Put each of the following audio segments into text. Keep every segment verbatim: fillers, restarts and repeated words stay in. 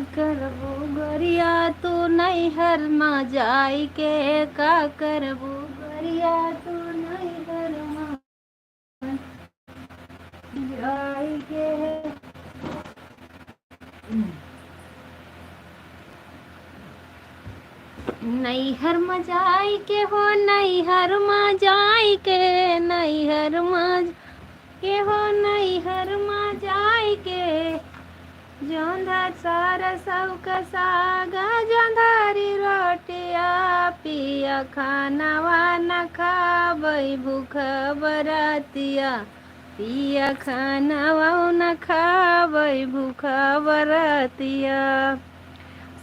करबू गोरिया तू नैहर मा जाई के, का करबू गोरिया तू नैहर मा जाई के। नैहर मा जाई के हो, नैहर मा जाई के, नैहर मा के हो, नैहर मा जाई के। जोंधा सरसौ के साग, जोंधरी रोटिया, पिया खानवा न खाबै भूख बरतिया, पिया खानवा न खाबै भूख बरतिया।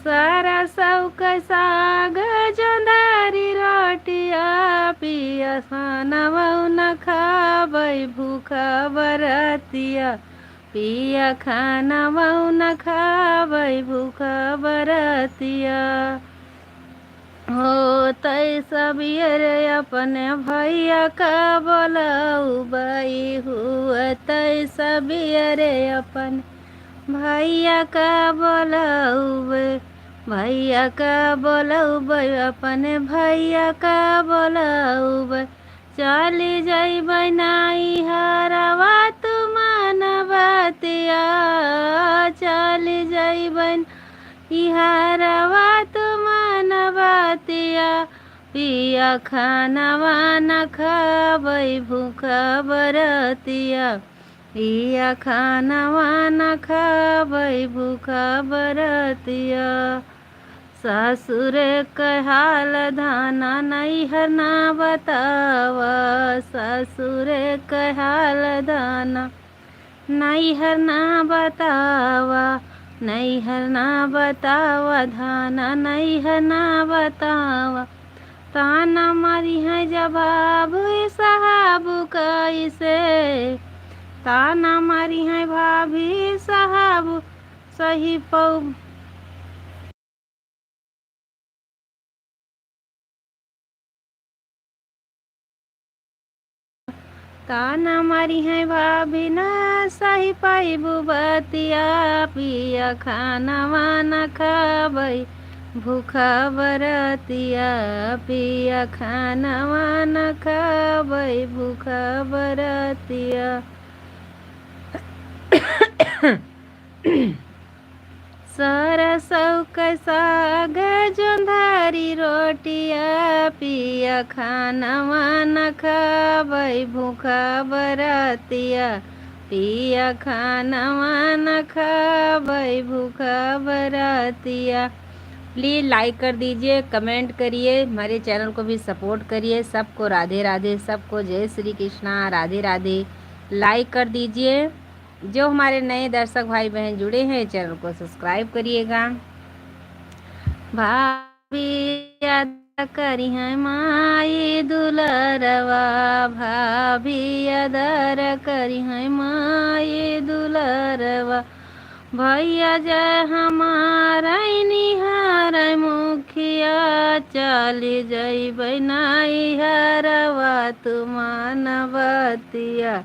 सरसौ के साग, जोंधरी रोटिया, पिया खानवा न खाबै भूख बरतिया, पिया खानवा न खाबै भूख बरतिया। होतै सबेरे अपने भैया का बोलौबै, होतै सबेरे अपने भैया का बोलौबै, भैया का बोलौबै, अपने भैया का बोलौबै। चली जइबै नैहरवा तू मान बतिया, चली जइबै नैहरवा तू मान बतिया, पिया खानवा न खाबै भूख बरतिया, पिया खानवा न खाबै भूख बरतिया। ससुर के हाल धाना नैहर ना बतावा, ससुर के हाल धाना नैहर ना बतावा, नैहर ना बतावा, धाना नैहर ना बतावा। ताना मारिहैं जब बाबू साहब कैसे, ताना मारिहैं भाभी साहब सही पौ। ताना मारिहैं भाभी ना सही पइबू बतिया, पिया खानवा न खाबै भूख बरतिया, पिया खानवा न खाबै भूख बरतिया। सरसौ के साग जोंधरी रोटिया, पिया खानवा न खाबै भूख बरतिया, पिया खानवा न खाबै भूख बरतिया। Please like कर दीजिए, comment करिए, हमारे channel को भी support करिए। सबको राधे राधे, सबको जय श्री कृष्णा, राधे राधे। Like कर दीजिए। जो हमारे नए दर्शक भाई बहन जुड़े हैं, channel को subscribe करिएगा। भाभी अदा करिहैं माई दुलरवा, भाभी अदा करिहैं माई दुलरवा। भैया जय हमार निहार मुखिया, चली जइबै नैहरवा तू मान बतिया।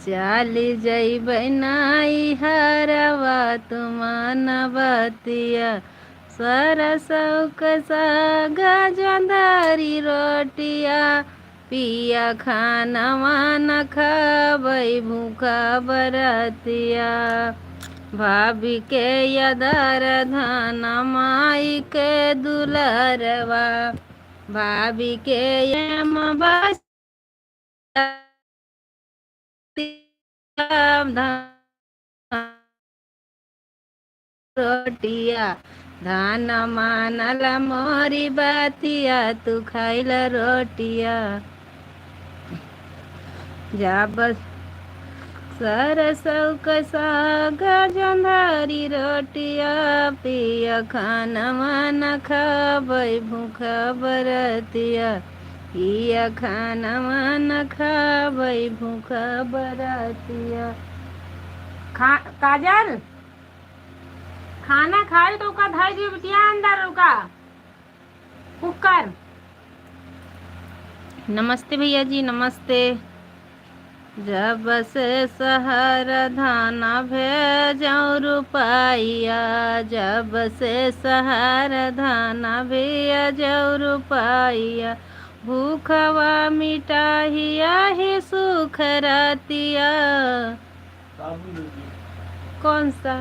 चली जइबै नैहरवा तू मान बतिया। सरसौ के साग जोंधरी रोटिया, पिया खानवा न खाबै भूख बरतिया। भाभी के अदा धाना माई के दुलरवा, भाभी के एम बस रोटिया, धाना मानल मोरी बतिया, तू खाइल रोटिया। जब सरसौ के साग जोंधरी रोटिया, पिया खानवा न खाबै भूख बरतिया, पिया खानवा न खाबै भूख बरतिया। खा-, काजल, खाना खाई तो का धाई दियो बिटिया अंदर रुका। कुकर। नमस्ते भैया जी, नमस्ते। जब से शहर धाना भेजौं रुपैया, जब से सहार धन भी अजौ रुपया, भूखवा मिटाही आही सुख रतिया। कौन सा?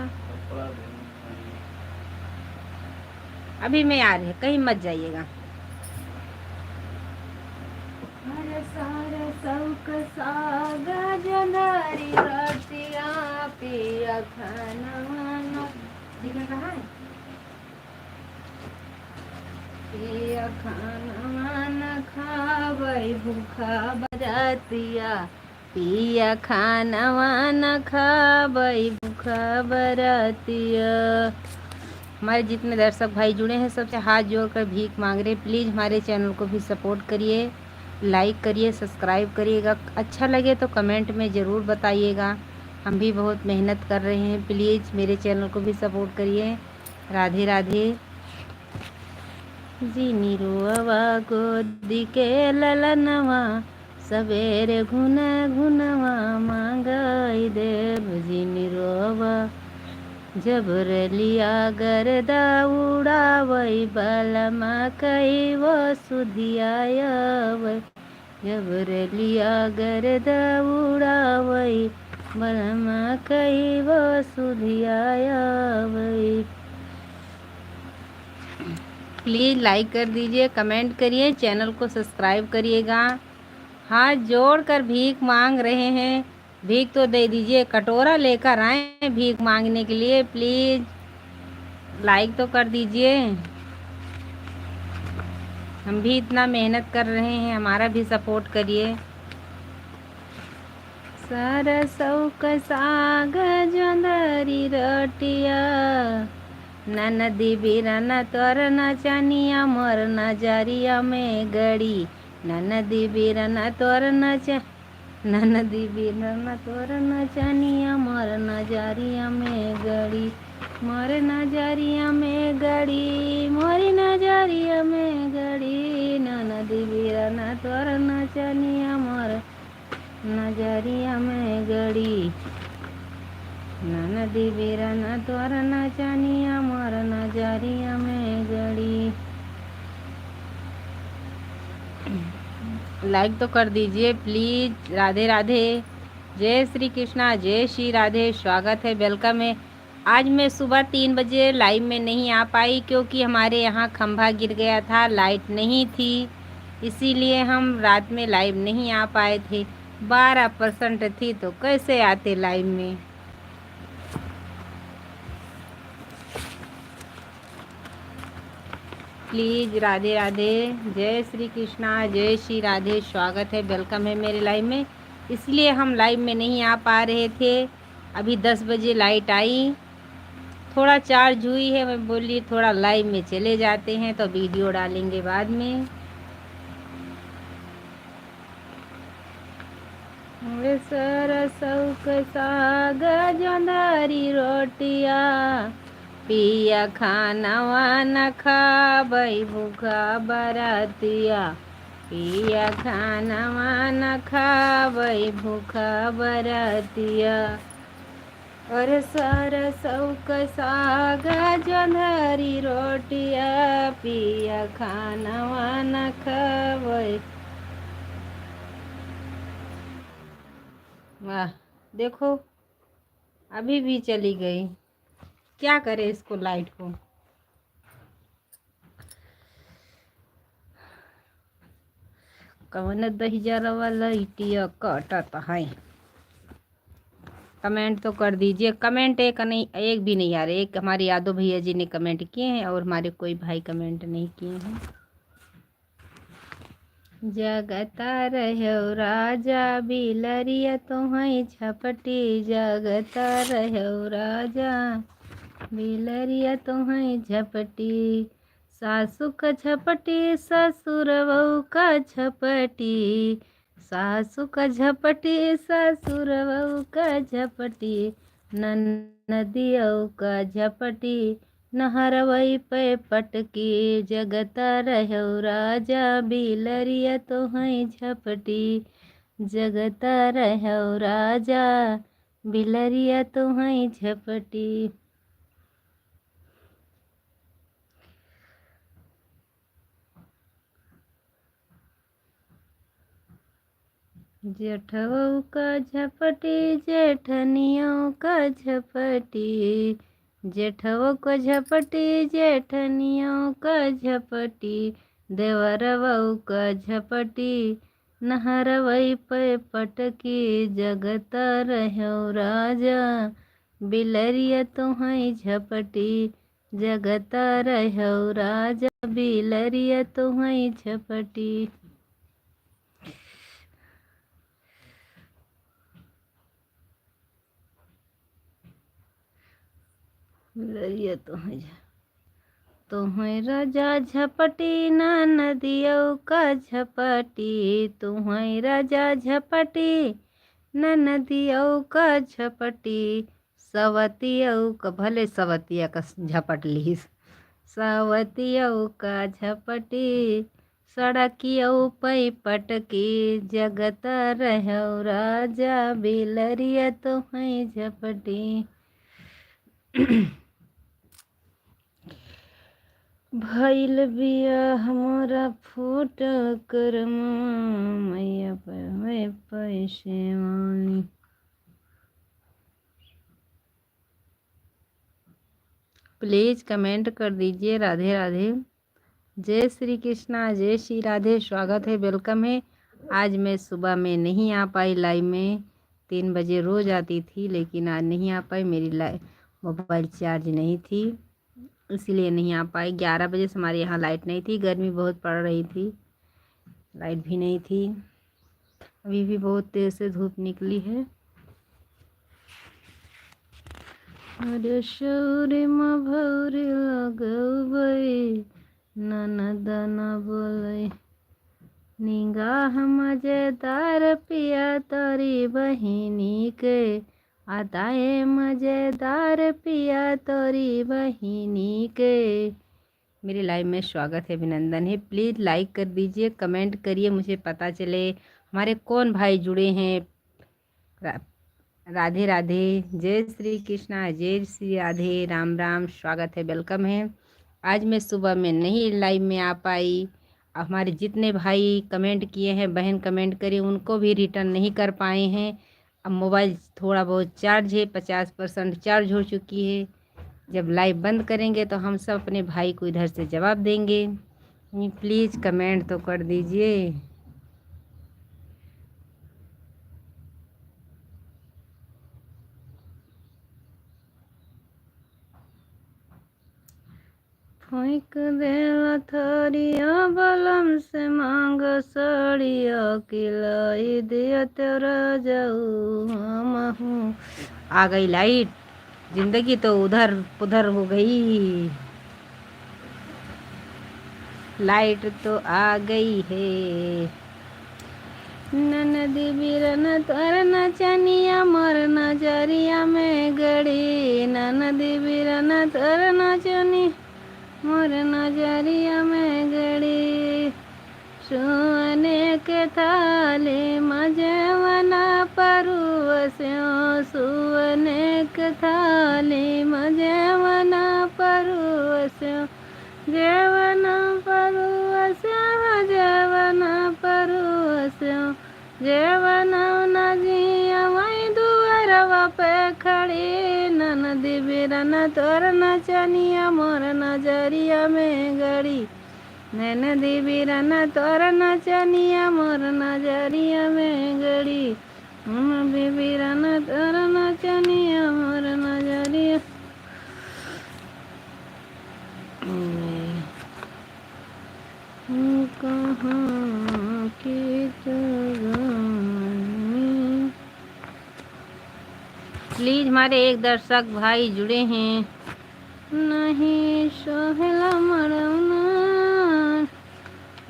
अभी मैं आ रही, कहीं मत जाइएगा। अरे सारे सौक साग जंधारी रतिया, पिया खाना वाना। ठीक है, कहाँ है? पिया खाना वाना खाबै भूखा बरतिया, पिया खाना वाना खाबै भूखा बरतिया। हमारे जितने दर्शक भाई जुड़े हैं, सबसे हाथ जोड़कर भीख मांग रहे, प्लीज हमारे चैनल को भी सपोर्ट करिए, लाइक करिए, सब्सक्राइब करिएगा। अच्छा लगे तो कमेंट में ज़रूर बताइएगा, हम भी बहुत मेहनत कर रहे हैं। प्लीज मेरे चैनल को भी सपोर्ट करिए। राधे राधे। जिनी रोवा गोदी के ललनवा, सबेरे घुन घुनवा मांगाई देव। जिनी रोवा जब रेलिया गर्दा उड़ावै, बलमा कई वो सुधिया आवै। जब रेलिया गर्दा उड़ावै, बलमा कई वो सुधिया आवै। प्लीज लाइक कर दीजिए, कमेंट करिए, चैनल को सब्सक्राइब करिएगा। हाथ जोड़कर भीख मांग रहे हैं, भीख तो दे दीजिए, कटोरा लेकर आए हैं भीख मांगने के लिए। प्लीज लाइक तो कर दीजिए, हम भी इतना मेहनत कर रहे हैं, हमारा भी सपोर्ट करिए। सरसौ क साग जोंधरी रोटिया, ननदी बिरन तोर नचनिया मोर नजरिया में गड़ी। ननदी बिरन तोर नच, ननदी बिरन तोर नचनिया मोर नजरिया में गड़ी, मोर नजरिया में गड़ी, मोरी नजरिया में गड़ी। ननदी बिरन तोर नचनिया मोर नजरिया में गड़ी, ननदी बिरन तोर नचनिया मोर नजरिया में गड़ी। लाइक तो कर दीजिए प्लीज। राधे राधे, जय श्री कृष्णा, जय श्री राधे, स्वागत है, वेलकम है। आज मैं सुबह तीन बजे लाइव में नहीं आ पाई क्योंकि हमारे यहाँ खंभा गिर गया था, लाइट नहीं थी, इसीलिए हम रात में लाइव नहीं आ पाए थे। बारह परसेंट थी तो कैसे आते लाइव में। प्लीज राधे राधे, जय श्री कृष्णा, जय श्री राधे, स्वागत है, वेलकम है मेरे लाइव में। इसलिए हम लाइव में नहीं आ पा रहे थे। अभी दस बजे लाइट आई, थोड़ा चार्ज हुई है, मैं बोली थोड़ा लाइव में चले जाते हैं तो वीडियो डालेंगे बाद में। सरसौ क साग जोंधरी रोटिया, पिया खानवा न खाबै भूखा बरतिया, पिया खानवा न खाबै भूखा बरतिया। अरे सरसौ क साग जोंधरी रोटिया, पिया खानवा न खाबै। वाह, देखो अभी भी चली गई, क्या करे इसको लाइट को। कवन दहिजरवा लइटिया कटत है। कमेंट तो कर दीजिए, कमेंट एक नहीं, एक भी नहीं आ रहे। एक हमारे यादव भैया जी ने कमेंट किए हैं और हमारे कोई भाई कमेंट नहीं किए हैं। जगता रहो राजा बिलरिया तोहई झपटी, जगता रहो राजा बिलरिया तोहई झपटी। सासु का झपटी ससुरवौ का झपटी, सासु का झपटी ससुरवौ का झपटी, ननदियौ का झपटी नहरवई पे पटकी। जगता रहो राजा बिलरिया तोहई झपटी, जगता रहो राजा बिलरिया तोहई झपटी। जेठवौ का झपटी, जेठनियौ का झपटी, जेठवौ का झपटी, जेठनियौ का झपटी, देवरवौ का झपटी, नहरवै पे पटकी, जगत रहौ राजा, बिलरिया तोहई झपटी, जगत रहौ राजा, बिलरिया तोहई झपटी। बिलरिया तोहई झ-, तोहई राजा झपटी, ननदियौ का झपटी, तोहई राजा झपटी, ननदियौ का झपटी, सवतियौ का, भले सवतिया का झपट लिहिस, सवतियौ का झपटी, सड़कियौ पै पटकी, जगत रहौ राजा, बिलरिया तोहई झपटी। भइल बिया हमरा फूटल करमवा, मैया पे, मैं पैसे वाली। Please comment कर दीजिए। राधे राधे। जय श्री कृष्णा, जय श्री राधे, स्वागत है, welcome है। आज मैं सुबह में नहीं आ पाई live में, तीन बजे रोज आती थी, लेकिन आज नहीं आ पाई, मेरी लाइ-, mobile charge नहीं थी, इसीलिए नहीं आ पाई। ग्यारह बजे से हमारे यहाँ light नहीं थी, गर्मी बहुत पड़ रही थी, light भी नहीं थी। अभी भी बहुत तेज से धूप निकली है। अरे शौरी मा भौरी लगौबै, ननद न बोलै। निगाह मजेदार पिया तोरी बहिनी के, अदाए मजेदार पिया तोरी बहिनी के। मेरे live में स्वागत है, अभिनंदन है। Please like कर दीजिए, comment करिए, मुझे पता चले हमारे कौन भाई जुड़े हैं। रा-, राधे राधे, जय श्री कृष्णा, जय श्री राधे, राम राम, स्वागत है, welcome है। आज मैं सुबह में नहीं live में आ पाई। अब हमारे जितने भाई comment किए हैं, बहन comment करी, उनको भी return नहीं कर पाए हैं। अब mobile थोड़ा बहुत charge है, पचास percent charge हो चुकी है। जब live बंद करेंगे तो हम सब अपने भाई को इधर से जवाब देंगे। Please comment तो कर दीजिए। फेंक देला थरिया बलम से मांग सड़िया, किलाई दिया तेरा जाऊ हमहू। आ गई light, जिंदगी तो उधर पुधर हो गई। Light तो आ गई है। ननदी बिरन तोर नचनिया मोर नजरिया में गड़ी, ननदी बिरन तोर नचनी मोर नजरिया में गड़ी। सुअने के थाली में जेवना परुवस्यो, सुअने के थाली में जेवना परुवस्यो, जेवना परुवस्यो, जेवना परुवस्यो, जेवना नजिया वही दुअरवा पे खड़ी। ननदी बिरन तोर नचनिया मोर नजरिया में गड़ी, ननदी बिरन तोर नचनिया मोर नजरिया में गड़ी। हम बिबिरन तोर नचनिया मोर नजरिया में। कहाँ की तू गई। Please, हमारे एक दर्शक भाई जुड़े हैं। नहीं सोहेला मड़ौना,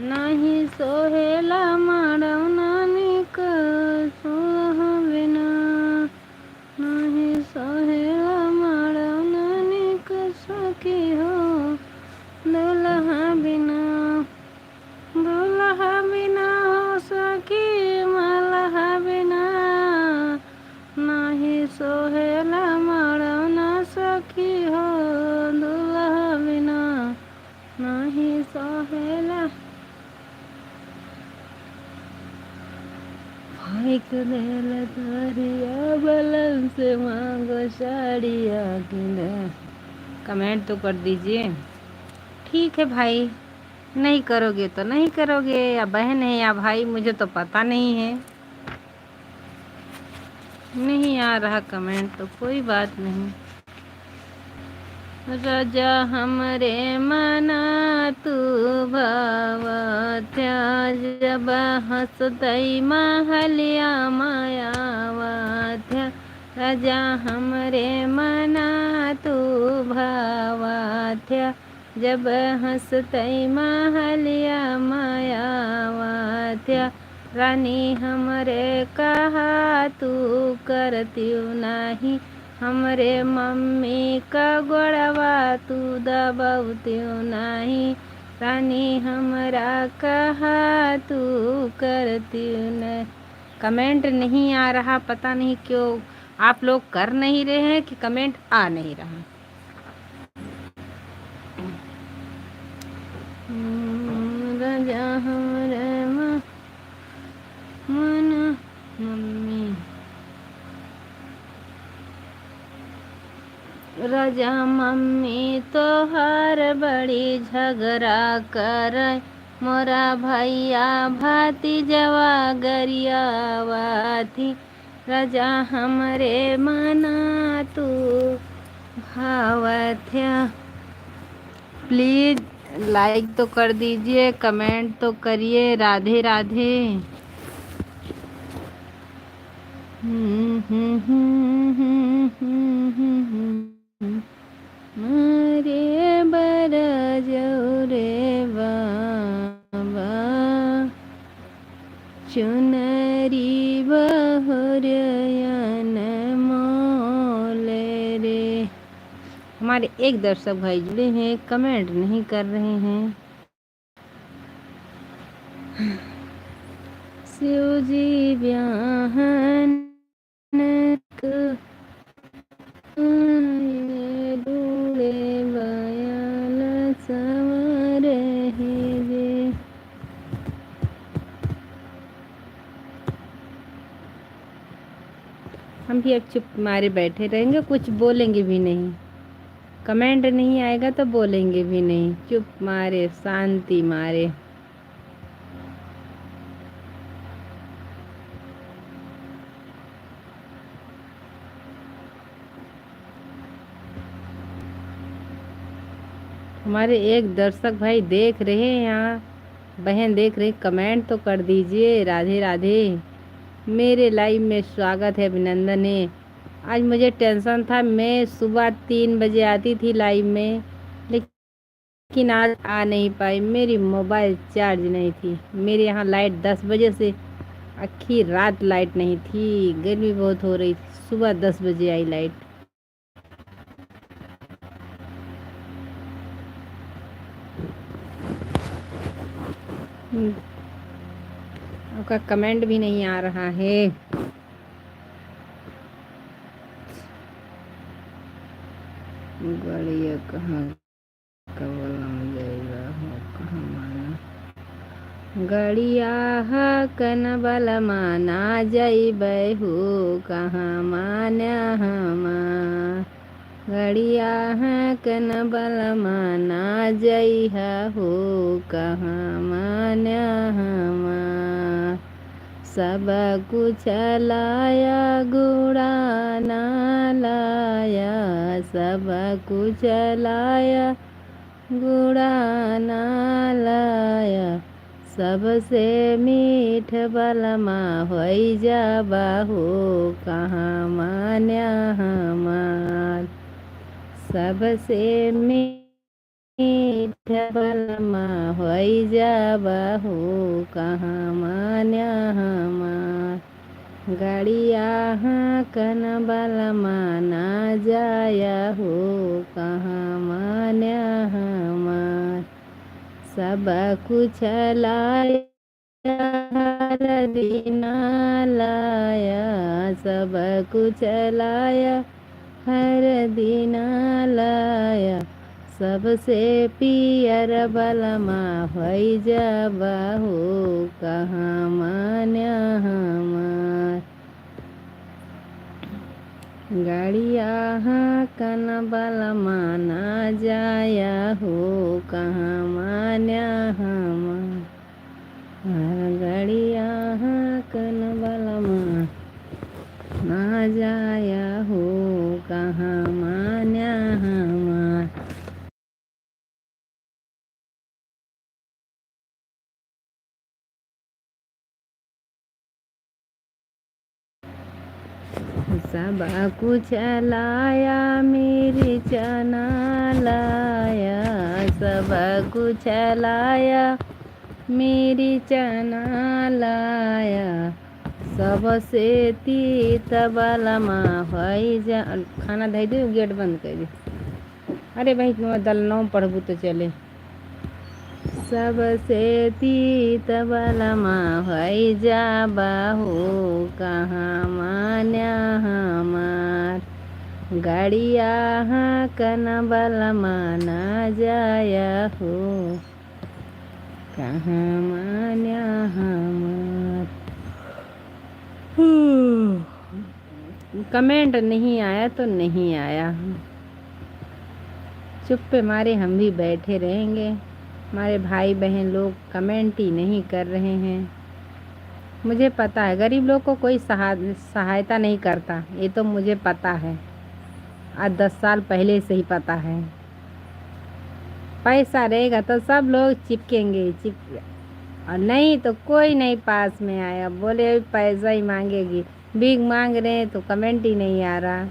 नहीं सोहेला मड़ौना निक दुल्हा बिना, नहीं सोहेला मड़ौना निक सखी हो दुल्हा बिना। दुल्हा बिना हो सखी मलहा बिना, नाही सोहेला मड़ौना सखी हो दुल्हा बिना, नाही सोहेला। देला तोरिया बलम से मांगो साड़िया किने। कमेंट तो कर दीजिए। ठीक है भाई, नहीं करोगे तो नहीं करोगे, या बहन है या भाई, मुझे तो पता नहीं है। नहीं आ रहा कमेंट तो कोई बात नहीं। राजा हमरे मना तू भावथ्या, जब हंसतई महलिया मायावथ्या। राजा हमरे मना तू भावथ्या, जब हंसतई महलिया मायावथ्या। रानी हमरे कहा तू करतिउ नाही, हमरे मम्मी का गोड़वा तू दबौतिउ नाही। रानी हमरा कहा तू करतिउ न। कमेंट नहीं आ रहा, पता नहीं क्यों आप लोग कर नहीं रहे हैं कि कमेंट आ नहीं रहा। हम्म, राजा हमरे म-, मन मम्मी। राजा मम्मी तोहार बड़ी झगड़ा करे, मोरा भैया भतीजवा गरियावथी। राजा हमरे मना तू भावथ्या। प्लीज लाइक तो कर दीजिए, कमेंट तो करिए। राधे राधे। अरे बरजौ रे बाबा, चुनरी बहुरियन मोल रे। हमारे एक दर्शक भाई जुड़े हैं, कमेंट नहीं कर रहे हैं। शिव जी ब्याहन क-, आए बूढ़े बयाल संवर हे जे। हम भी अब चुप मारे बैठे रहेंगे, कुछ बोलेंगे भी नहीं। कमेंट नहीं आएगा तो बोलेंगे भी नहीं, चुप मारे, शांति मारे। हमारे एक दर्शक भाई देख रहे हैं यहाँ, बहन देख रही, कमेंट तो कर दीजिए। राधे राधे। मेरे लाइव में स्वागत है, अभिनंदन है। आज मुझे टेंशन था, मैं सुबह तीन बजे आती थी लाइव में, लेकिन आज आ नहीं पाई, मेरी मोबाइल चार्ज नहीं थी। मेरे यहाँ लाइट दस बजे से, आखिर रात लाइट नहीं थी, गर्मी बहुत हो रही थी। सुबह दस बजे आई लाइट। हम्म। आपका कमेंट भी नहीं आ रहा है। गड़िया कहाँ का बलम जइबा हो कहाँ माना। गड़िया ह कन बलमा ना जइबै हो कहाँ मान्या हमार। गड़िया ह कन बलमा ना जइहा हो कहाँ मान्या हमार। सब कुछ लाया गुड़ा ना लाया, सब कुछ लाया गुड़ा ना लाया। सबसे मीठ बलमा होई जाबा हो कहाँ मान्या हमार। सबसे मी- मीठ बलमा होई जाबा हो कहाँ मान्या हमार। गड़िया हाँकन बलमा ना जाया हो कहाँ मान्या हमार। सब कुछ लाया हरदी ना लाया, सब कुछ लाया हरदी ना लाया। सबसे पियर बलमा होइ जाबा हो, कहाँ मान्या हमार। गड़िया हाँकन बलमा ना जाया हो, कहाँ मान्या हमार। हर गड़िया हाँकन बलमा ना जाया हो, कहाँ मान्या हमार। सब कुछ लाया, मिर्चा ना लाया, सब कुछ लाया, मिर्चा ना लाया, सबसे तीत बलमा होइ जा। खाना धइ दे, गेट बंद कर दे। अरे भाई, तुम दलनौ पढ़बू तो चले। सबसे तीत बलमा होइ जाबा हो, कहाँ मान्या हमार। गड़िया हाँकन बलमा ना जाया हो, कहाँ मान्या हमार। कमेंट नहीं आया तो नहीं आया, चुप्पे मारे हम भी बैठे रहेंगे। हमारे भाई बहन लोग कमेंट ही नहीं कर रहे हैं। मुझे पता है गरीब लोग को कोई सहा-, सहायता नहीं करता, ये तो मुझे पता है, आज दस साल पहले से ही पता है। पैसा रहेगा तो सब लोग चिपकेंगे, चिप-, और नहीं तो कोई नहीं पास में आया। बोले, "अभी पैसा ही मांगेगी।" भीख मांग रहे हैं तो कमेंट ही नहीं आ रहा।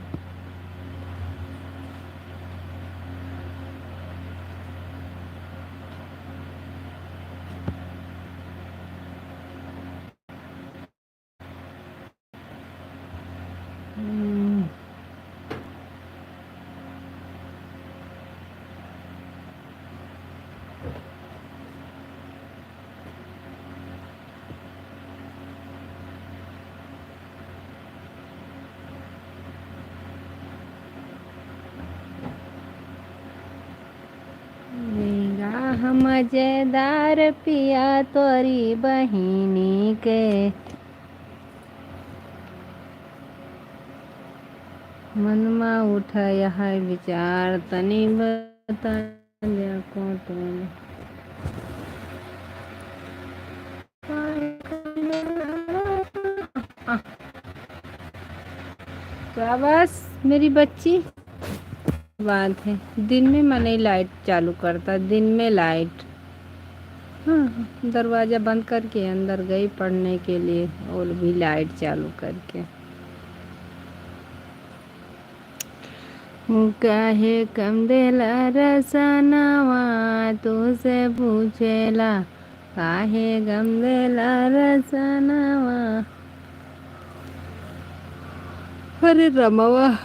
हम्म। निगाह मजेदार पिया तोरी बहिनी के। मन मा उठा यह विचार, तनी बता जा को तुम। शाबाश मेरी बच्ची। बात है, दिन में मनई लाइट चालू करता, दिन में लाइट। हाँ, दरवाजा बंद करके अंदर गई पढ़ने के लिए, और भी लाइट चालू करके। काहे गम देला रसनवा, तू से पूछेला, काहे गम देला रसनवा। अरे रमवा।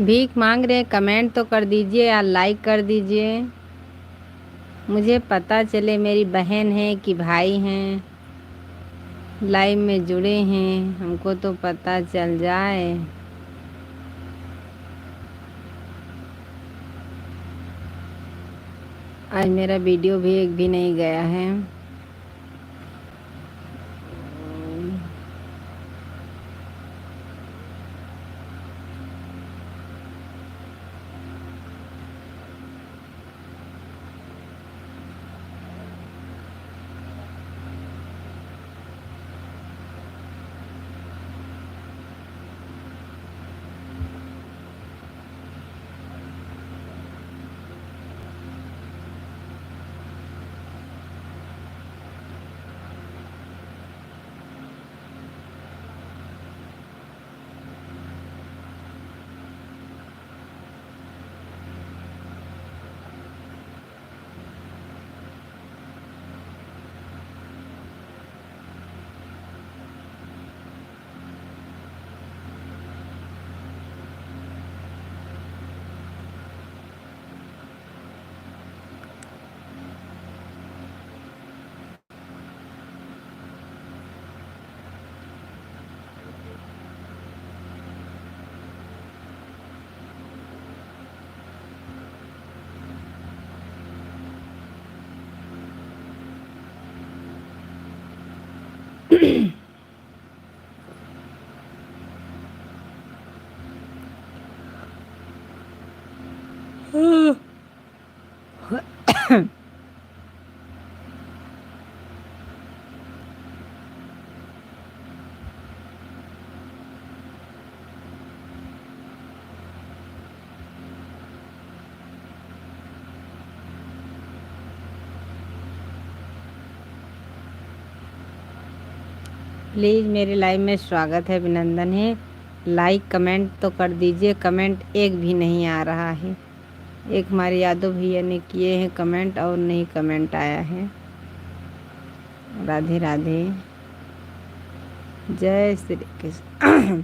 भीख मांग रहे, कमेंट तो कर दीजिए या लाइक कर दीजिए, मुझे पता चले मेरी बहन है कि भाई हैं, लाइव में जुड़े हैं, हमको तो पता चल जाए। आज मेरा वीडियो भी एक भी नहीं गया है। Please, मेरे live में स्वागत है, अभिनंदन है। Like, comment तो कर दीजिए, comment एक भी नहीं आ रहा है। एक हमारे यादव भैया ने किए हैं comment और नहीं comment आया है। राधे राधे, जय श्री कृष्ण।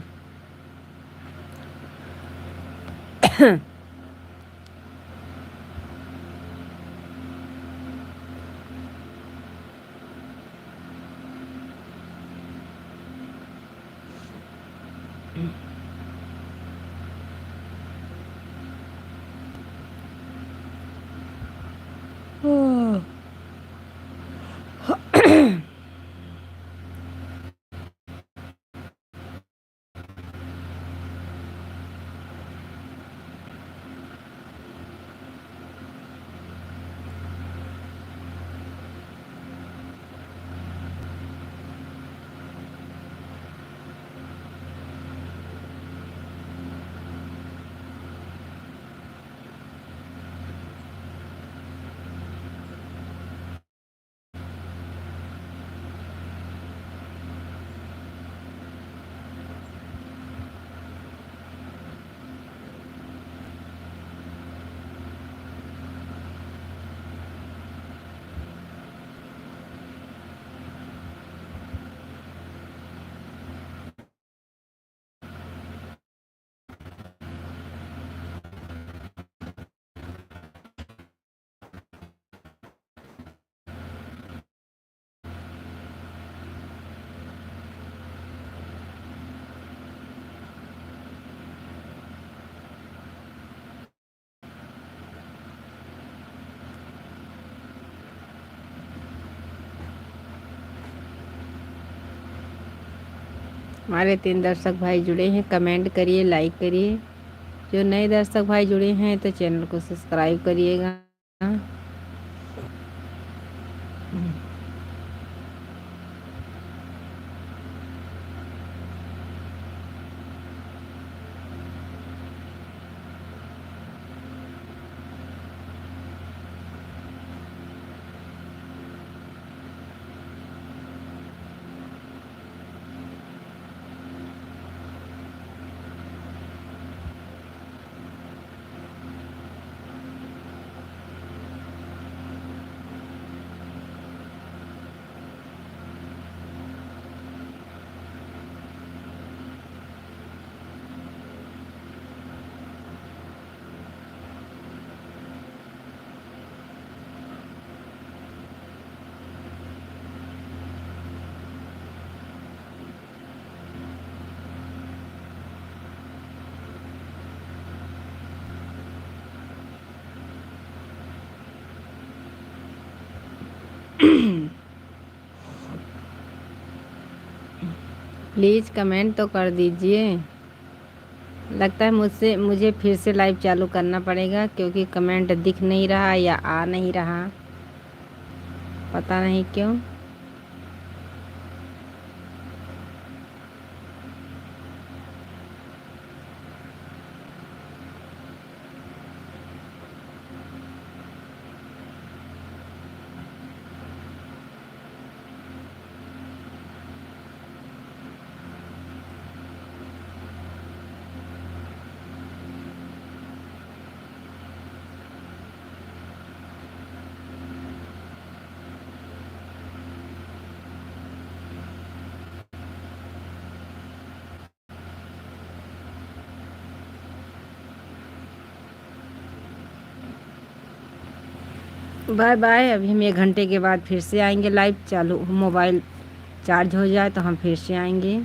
हमारे तीन दर्शक भाई जुड़े हैं, comment करिए, like करिए। जो नए दर्शक भाई जुड़े हैं तो channel को subscribe करिएगा। Please comment तो कर दीजिए। लगता है मुझसे, मुझे फिर से live चालू करना पड़ेगा, क्योंकि comment दिख नहीं रहा या आ नहीं रहा, पता नहीं क्यों। Bye bye, अभी हम एक घंटे के बाद फिर से आएंगे live। चालू, mobile charge हो जाए तो हम फिर से आएंगे।